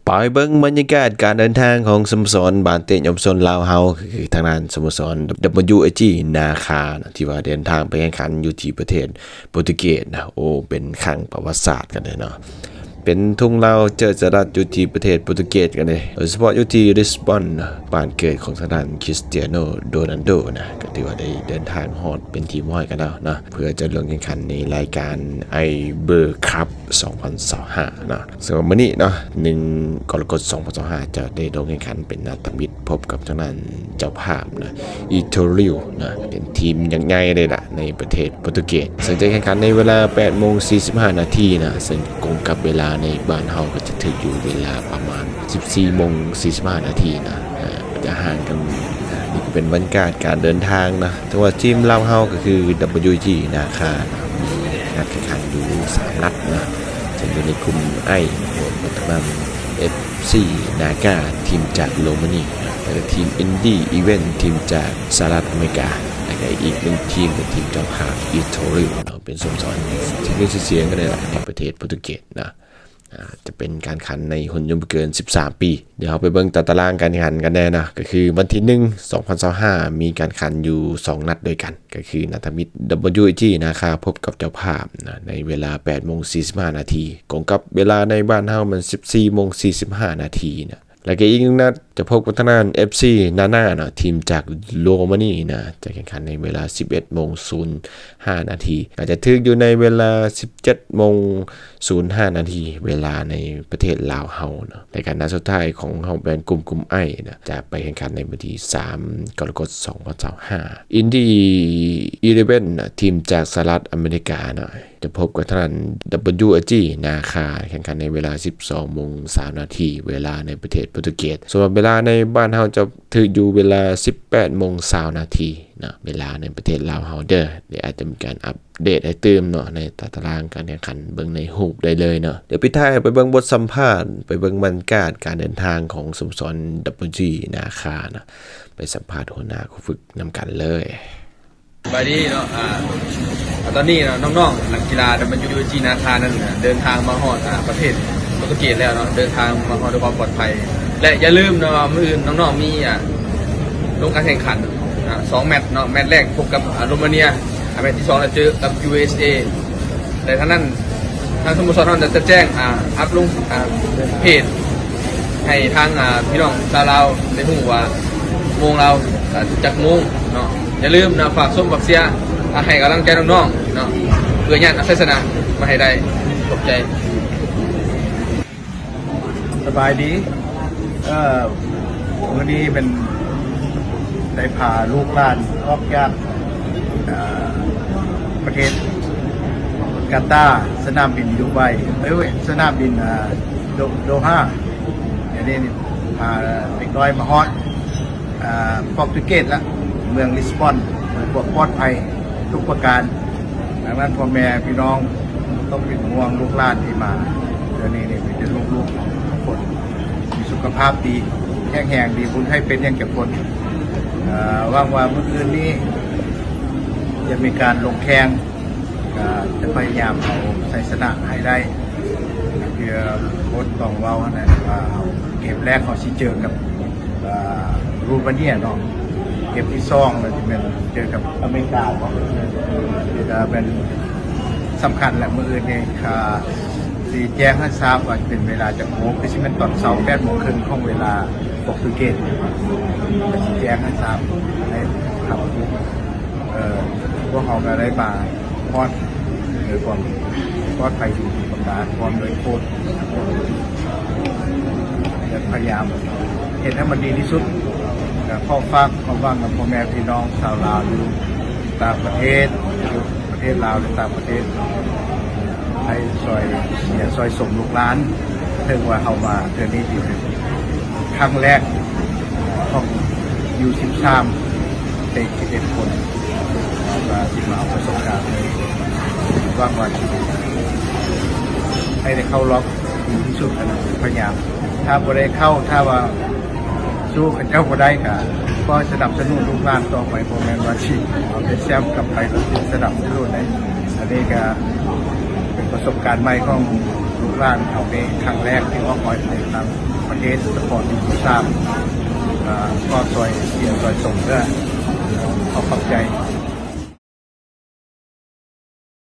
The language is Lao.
ໄປເບິ່ງບັນຍາກາດການເດີນທາງຂອງສະໂມສອນບານເຕະເຍົາວະຊົນລາວເຮົາ ຄືທາງດ້ານສະໂມສອນ WAG ນາຄາ ທີ່ວ່າເດີນທາງໄປແຂ່ງຂັນຢູ່ທີ່ປະເທດໂປຣຕຸເກດນະ. ໂອ້ ເປັນຄັ້ງປະຫວັດສາດກັນເດ້ເນາະ. ເປັນທຸງລາວເຈີສະຫະລັດຢູ່ທີ່ປະເທດໂປຣຕຸເກດກັນເດ້ ໂດຍສະເພາະຢູ່ທີ່ລິສບອນນະ ບ້ານເກີດຂອງທາງດ້ານຄຣິສຕຽໂນໂດນັນໂດນະ ກໍຖືວ່າໄດ້ເດີນທາງຮອດເປັນທີ່ຮຽບຮ້ອຍກັນແລ້ວນະ ເພື່ອຈະລົງແຂ່ງຂັນໃນລາຍການໄອເບີຄັບສອງພັນຊາວຫ້ານະ. ສຳລັບມື້ນີ້ເນາະ ໜຶ່ງກໍລະກົດສອງພັນຊາວຫ້າ ຈະໄດ້ລົງແຂ່ງຂັນເປັນນັດທຳອິດ ພົບກັບທາງດ້ານເຈົ້າພາບນະ ອີໂທຣຽວນະ ເປັນທີມຍັກໃຫຍ່ເລີຍລະໃນປະເທດໂປຣຕຸເກດ ເຊິ່ງຈະແຂ່ງຂັນໃນເວລາແປດໂມງສີ່ສິບຫ້ານາທີນະ ເຊິ່ງກົງກັບເວລາໃນບ້ານເຮົາກໍຈະຖືກຢູ່ເວລາປະມານສິບສີ່ໂມງສີ່ສິບຫ້ານາທີນະ ເອີ ຈະຫ່າງກັນ. ນີ້ກໍເປັນບັນຍາກາດການເດີນທາງນະ ຖືວ່າທີມລາວເຮົາກໍຄື WAG ນາຄານະ ມີນັດແຂ່ງຂັນຢູ່ສາມນັດນະ ເຊິ່ງຢູ່ໃນກຸ່ມ I ນະ ຮວມກັບທາງດ້ານ ເອັຟຊີ ນາກາ ທີມຈາກໂຣມານີນະ ແລ້ວກໍທີມອິນດີອີເວັນ ທີມຈາກສະຫະລັດອາເມລິກາ ແລ້ວກໍອີກໜຶ່ງທີມເປັນທີມເຈົ້າພາບ ອີໂທຣຽວເນາະ ເປັນສະໂມສອນທີ່ມີຊື່ສຽງກັນເລີຍລະໃນປະເທດໂປຣຕຸເກດນະ. ອາ ຈະເປັນການຂັນໃນຮຸ່ນຍຸງບໍ່ເກີນສິບສາມປີ. ດຽວເຮົາໄປເບິ່ງຕາຕະລາງການແຂ່ງຂັນກັນແດ່ນະ ກໍຄືວັນທີໜຶ່ງ ສອງພັນຊາວຫ້າ ມີການຂັນຢູ່ສອງນັດດ້ວຍກັນ ກໍຄືນັດທຳອິດ WAG ນາຄາ ພົບກັບເຈົ້າພາບນະ ໃນເວລາແປດໂມງສີ່ສິບຫ້ານາທີ ກົງກັບເວລາໃນບ້ານເຮົາແມ່ນສິບສີ່ໂມງສີ່ສິບຫ້ານາທີນະ. ແລ້ວກໍອີກໜຶ່ງນັດຈະພົບກັບທາງດ້ານ ເອັຟຊີ ນານານະ ທີມຈາກໂຣມານີນະ ຈະແຂ່ງຂັນໃນເວລາສິບເອັດໂມງສູນຫ້ານາທີ ກໍຈະຖືກຢູ່ໃນເວລາສິບເຈັດໂມງສູນຫ້ານາທີ ເວລາໃນປະເທດລາວເຮົາເນາະ. ແລະກະນັດສຸດທ້າຍຂອງຮອບແບ່ງກຸ່ມ ກຸ່ມ I ນະ ຈະໄປແຂ່ງຂັນໃນວັນທີສາມກໍລະກົດສອງພັນຊາວຫ້າ ອິນດີອີເລເວັນນະ ທີມຈາກສະຫະລັດອາເມລິການະ ຈະພົບກັບທາງດ້ານ WAG ນາຄາ ແຂ່ງຂັນໃນເວລາສິບສອງໂມງສາມນາທີ ເວລາໃນປະເທດໂປຣຕຸເກດ. ສຳລັບເວລາໃນບ້ານເຮົາຈະຖືກຢູ່ເວລາສິບແປດໂມງຊາວນາທີເນາະ ເວລາໃນປະເທດລາວເຮົາເດີ. ດຽວອາດຈະມີການອັບເດດໃຫ້ຕື່ມເນາະ ໃນຕາຕະລາງການແຂ່ງຂັນ ເບິ່ງໃນຮູບໄດ້ເລີຍເນາະ. ດຽວປິດທ້າຍໄປເບິ່ງບົດສຳພາດ ໄປເບິ່ງບັນຍາກາດການເດີນທາງຂອງສະໂມສອນ WAG ນາຄານະ ໄປສຳພາດຫົວໜ້າຄູຝຶກນຳກັນເລີຍ. ສະບາຍດີເນາະ ອາ ຕອນນີ້ເນາະ ນ້ອງໆ ນັກກິລາ WAG ນາຄານັ້ນ ເດີນທາງມາຮອດ ອາ ປະເທດໂປຣຕຸເກດແລ້ວເນາະ ເດີນທາງມາຮອດດ້ວຍຄວາມປອດໄພ ແລະ ຢ່າລືມເນາະວ່າມື້ອື່ນນ້ອງໆມີ ອາ ລົງການແຂ່ງຂັນ ອາ ສອງແມັດເນາະ ແມັດແລກພົບກັບ ອາ ໂຣມາເນຍ ອາ ແມັດທີສອງລະເຈີກັບ USA ແຕ່ທາງນັ້ນ ທາງສະໂມສອນເຮົາຈະແຈ້ງ ອາ ອັບລົງ ອາ ເພຈ ໃຫ້ທາງ ອາ ພີ່ນ້ອງຊາວລາວໄດ້ຮູ້ວ່າໂມງລາວ ອາ ຈັກໂມງເນາະ. ຢ່າລືມນະ ຝາກຊົມຝາກເຊຍ ອາ ໃຫ້ກຳລັງໃຈນ້ອງໆເນາະ ເພື່ອຍາດເອົາໄຊຊະນະມາໃຫ້ໄດ້. ຂອບໃຈ. ສະບາຍດີ ເອີ ມື້ນີ້ເປັນໄດ້ພາລູກຫຼານອອກຈາກ ເອີ ປະເທດກາຕາ ສະໜາມບິນດູໄບ ເອີ ສະໜາມບິນ ເອີ ໂດ ໂດຮາ. ອັນນີ້ພາເດັກນ້ອຍມາຮອດ ອາ ປອກຕຸເກດລະ ເມືອງລິສບອນ ເພື່ອຄວາມປອດໄພທຸກປະການ. ດັ່ງນັ້ນ ພໍ່ແມ່ພີ່ນ້ອງບໍ່ຕ້ອງເປັນຫ່ວງລູກຫຼານທີ່ມາເທື່ອນີ້ນີ້ ມີແຕ່ລູກໆທຸກຄົນມີສຸຂະພາບດີ ແຂງແຮງດີ ບໍ່ໃຫ້ເປັນຫຍັງຈັກຄົນ. ເອີ ຫວັງວ່າມື້ອື່ນນີ້ຈະມີການລົງແຂ່ງ ກໍຈະພະຍາຍາມເອົາໄຊຊະນະໃຫ້ໄດ້ ຄືໂຄ້ດຕ້ອງເວົ້າຫັ້ນແຫຼະ ວ່າເກມແລກເຮົາຊິເຈີກັບ ເອີ ໂຣມາເນຍເນາະ ເກມທີສອງລະຊິແມ່ນເຈີກັບອາເມລິກາເນາະ ທີ່ຈະແມ່ນສຳຄັນແຫຼະ. ມື້ອື່ນນີ້ ກະຊິແຈ້ງໃຫ້ຊາບວ່າເປັນເວລາຈັກໂມງ ຄືຊິແມ່ນຕອນເຊົ້າແປດໂມງເຄິ່ງຂອງເວລາໂປຣຕຸເກດ ກະຊິແຈ້ງໃຫ້ຊາບໃຫ້ຮັບຮູ້. ເອີ ພວກເຮົາກະໄດ້ມາ ຮອດໂດຍຄວາມປອດໄພຢູ່ປະການ ພ້ອມດ້ວຍໂຄ້ດ ແລະ ພະຍາຍາມເຮັດໃຫ້ມັນດີທີ່ສຸດ. ກະຂໍຝາກຄວາມຫວັງນຳພໍ່ແມ່ພີ່ນ້ອງຊາວລາວຢູ່ຕ່າງປະເທດ ຢູ່ປະເທດລາວ ແລະ ຕ່າງປະເທດ ໃຫ້ຊ່ອຍເຊຍຊ່ອຍຊົມລູກຫຼານ. ເຖິງວ່າເຮົາມາເທື່ອນີ້ເປັນຄັ້ງແລກຂອງ ຢູສິບສາມ ເຕະສິບເອັດຄົນ ວ່າຊິມາເອົາປະສົບການໃຫ້ ຫວັງວ່າຊິໃຫ້ໄດ້ເຂົ້າຮອບດີທີ່ສຸດຫັ້ນນະ ພະຍາຍາມ. ຖ້າບໍ່ໄດ້ເຂົ້າ ຖ້າວ່າສູ້ເຂົາເຈົ້າບໍ່ໄດ້ ກະຂໍສະໜັບສະໜູນລູກຫຼານຕໍ່ໄປ ບໍ່ແມ່ນວ່າຊິເອົາແຕ່ແຊມກັບໄປ ແລ້ວຊິສະໜັບສະໜູນໄດ້. ອັນນີ້ກະເປັນປະສົບການໃໝ່ຂອງ ລູກຫຼານເຮົາເດ້ ຄັ້ງແລກທີ່ອອກຮອຍໄປຕ່າງປະເທດ ສະເພາະຢູ່ສາມ ກໍຊ່ອຍກິນຊ່ອຍຊົງເດີ ຂໍຂອບໃຈ.